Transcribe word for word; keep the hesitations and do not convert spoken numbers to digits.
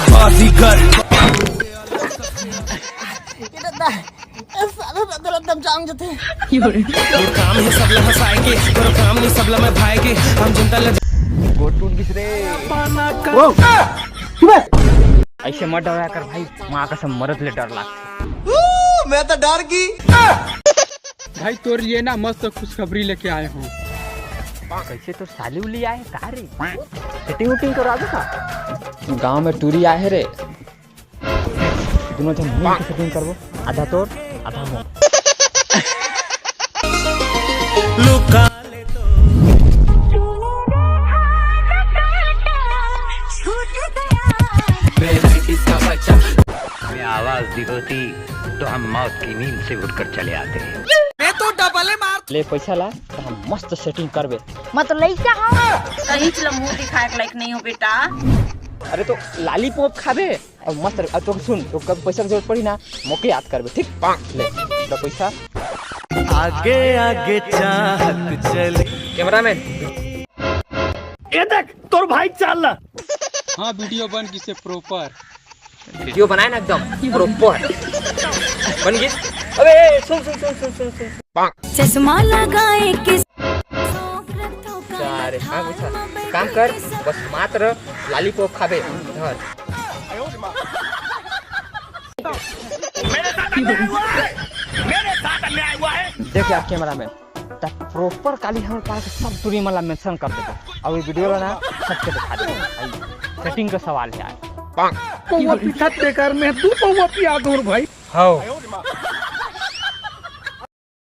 बाजीगर। ये दादा, ए, साला दादा, दादा, दम जाम जते। ये काम है सबला हंसाए के, तोर काम नहीं सबला मैं भाए के, हम जनता ल गोड़ टूट गिस रे। ऐसे मत डराया कर भाई, माँ कसम मरद ले डर लाग। मैं तो डर गई। भाई, तोर लिए ना मस्त खुशखबरी लेके आए हूँ। कैसे, तो साली उली आए का रे? सेटिंग उटिंग करा दो का? गांव में टूरी आए रे, दोनों झन मिल के सेटिंग करबो, आधा तोर, आधा मोर। में आवाज दी होती तो हम मौत की नींद से उठकर चले आते। ले पैसा ला, तो हम मस्त सेटिंग करबे। मैं तो लइका हूँ। सही चला, मुंह दिखाए के लायक नहीं हो बेटा। अरे तो लॉलीपॉप खाबे और मस्त रह-, अब तो सुन, तो कब पैसा की जरूरत पड़ी ना, मोके याद करबे, ठीक? ले, लो पैसा। आगे आगे चाहत चली। कैमरामैन। ये देख, तोर भाई चाल ला। हाँ, वीडियो बन गिसे प्रॉपर। वीडियो बनाए ना एकदम प्रॉपर। बन गई। अबे सुन, सुन, सुन। चश्मा लगाए के सारे, हाँ, बुझा। काम कर, बस मात्र लॉलीपॉप खाबे। धर। मेरे साथ अन्याय हुआ है, मेरे साथ अन्याय हुआ है। देख यार कैमरामैन, त प्रॉपर काली हमर पास सब टूरी मन ला मेंशन कर देबो। अउ ये वीडियो ला ना सबके दिखा देबो। भाई, सेटिंग का सवाल है यार। पौवा पीठा बेकार में, दू पौवा पिया दो भाई। हाओ,